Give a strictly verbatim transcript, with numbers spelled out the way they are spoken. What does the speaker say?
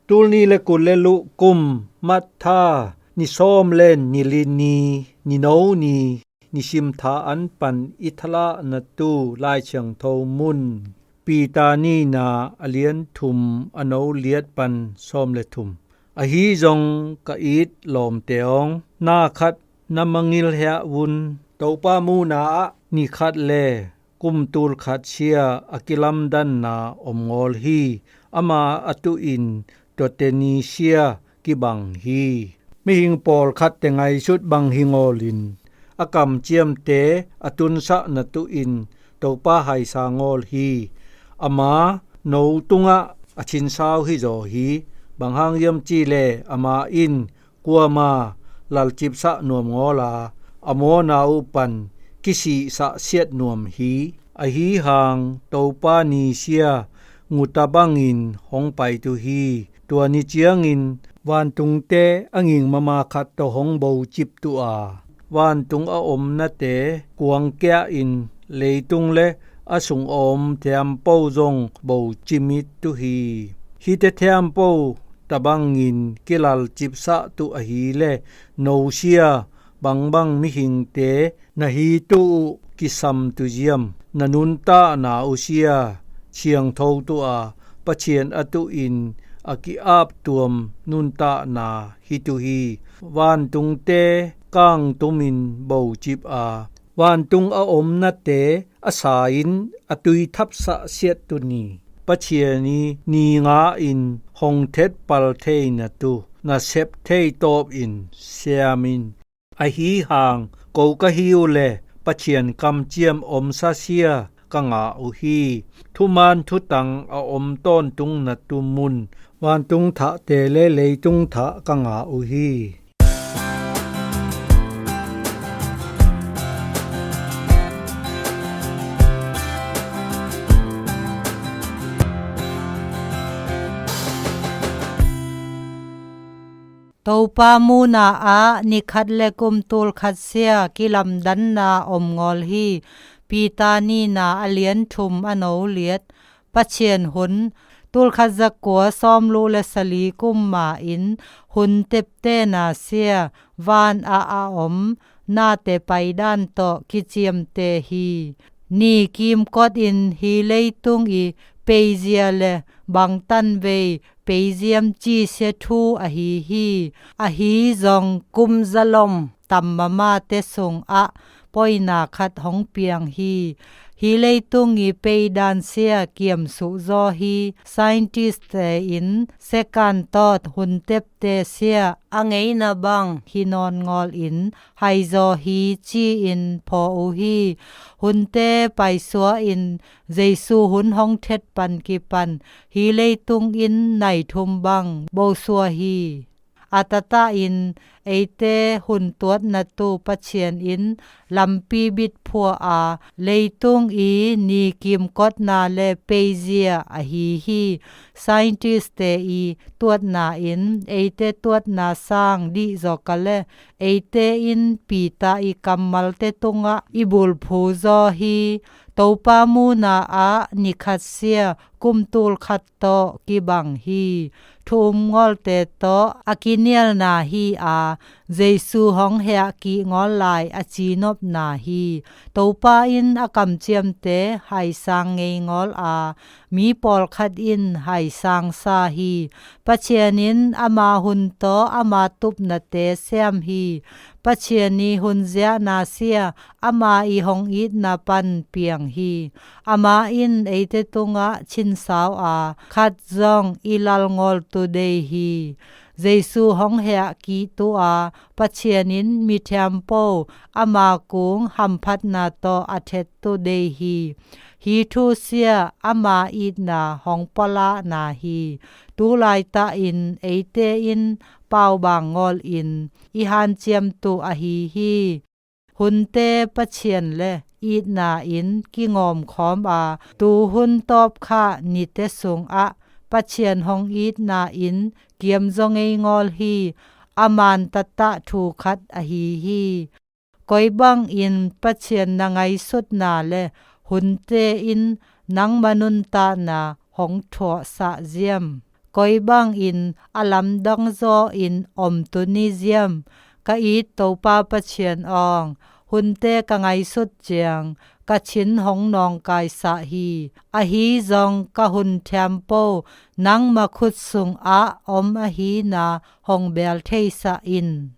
Tul ni le kul le luh kum Matha ni sawm le ni li ni, ni no ni, ni sim tha an pan i thalah na tu Lai Siangtho mun Peter ni na a lian thum a no liat pan sawm le thum. Ahi zong ka it lawmte awng, na khat na mangngilh hiah vun. Topa muna ah ni khat le kum tul khat sia a kilamdanna om ngawl hi. Ama a tuhin tuate ni sia kibang hi. Mihing pawlkhatte ngaisut bang hi ngawlin a kamciamte a tunsah na tuhin Topa haisa ngawl hi. Ama no tungah a cinsau hi zaw hi. Bang hang hiam cih leh ama in kuama lalcipsah nuam ngawl a, a mawna uh pan kisihsah siat nuam hi. Ahi hang Topa ni sia nguta bangin hong pai tu hi. Tua ni ciangin vantungte a nging mama khat tawh hong bocip tu a, vantung a omnate kuangkia in leitung le a sung a om thiampo zong bocimit tu hi. Hihte thiampo tabangin kilalcipsah tu ahileh no sia bangbang mihingte na hi tu uh kisam tu ziam? Na nuntakna uh sia ciangtho tu a, Pathian a tuhin a ki-aptuam nuntakna hi tu hi. Vantungte kangtumin bocip a, vantung a omnate a sa-in a tuithapsah siat tu ni. Pathian i ni nga-in hong thetpal theina tu na sep thei tawpin siam in. Ahi hang ko ka hi uh leh Pathian kamciam omsa sia ka ngah uh hi. Thuman thutang a om tawntung na tu mun vantung thahte le leitung thah ka ngah uh hi. Topa muna ah ni khat le kum tul khat sia kilamdanna om ngawl hi. Peter ni na a lian thum a no liat. Pathian hun, tul khat za kua sawm luh le sali kum ma-in hun teptena sia van ah a om nate paidan tawh kiciamteh hi. Ni kimkot in hih leitung i peizia le bangtan vei peiziam cih sia thu ahi hi. Ahi zong kum zalom tam mamate sungah poina khat hong piang hi. Hih leitung i peidan sia kiamsuh zaw hi. Scientist-te in second thought hun tepte sia a ngeina bang hi nawn ngawlin haizaw hi ci-in phaw uh hi. Hunte paisua in Jesu hun hong thet pan kipan hih leitung in nai thum bang bosua hi. A tatahin eite hun tuatna tu Pathian in lampi bitphua a, leitung i ni kimkotna le peizia ahi hi. Scientist-te i tuatna in eite tuatna sang dih zaw ka le eite in Peter i kammalte tungah i bulphu zaw hi. Topa muna ah ni khat sia kum tul khat tawh kibang hi. Thu um ngawlte tawh a kinialna hi a, Jesu hong hiahkih ngawl lai a cinopna hi. Topa in a kamciamte haisang ngei ngawl a, mi pawlkhat in haisang sa hi. Pathian in ama hun tawh ama tupnate siam hi. Pathian i hun ziahna sia ama i hong itna pan piang hi. Ama in eite tungah cinsau a, khat zong i lal ngawl tu dei hi. Jesu hong hiahkih tu a, Pathian in mithiampo ama kung hamphatna tawh a thet tu dei hi. Hih thu sia ama itna hong pualahna hi. Tu laitahin eite in paubang ngawlin i hanciam tu ahi hi. Hunte Pathian le itna in kingawmkhawm a, tuhun tawpkhah nite sungah Pathian hong itna in kiamzaw ngei ngawl hi. A man tatah thu khat ahi hi. Koi bangin Pathian na ngaisutna le hunte in nangma nuntakna hong thuahsah ziam? Koi bangin a lamdang zaw in om tuni ziam? Ka it Topa Pathian aw, hunte ka ngaihsut ciang ka thin hong nawngkaisah hi. Ahi zong ka hun thiampo nangma khut sungah om ahina hong bel theisah in.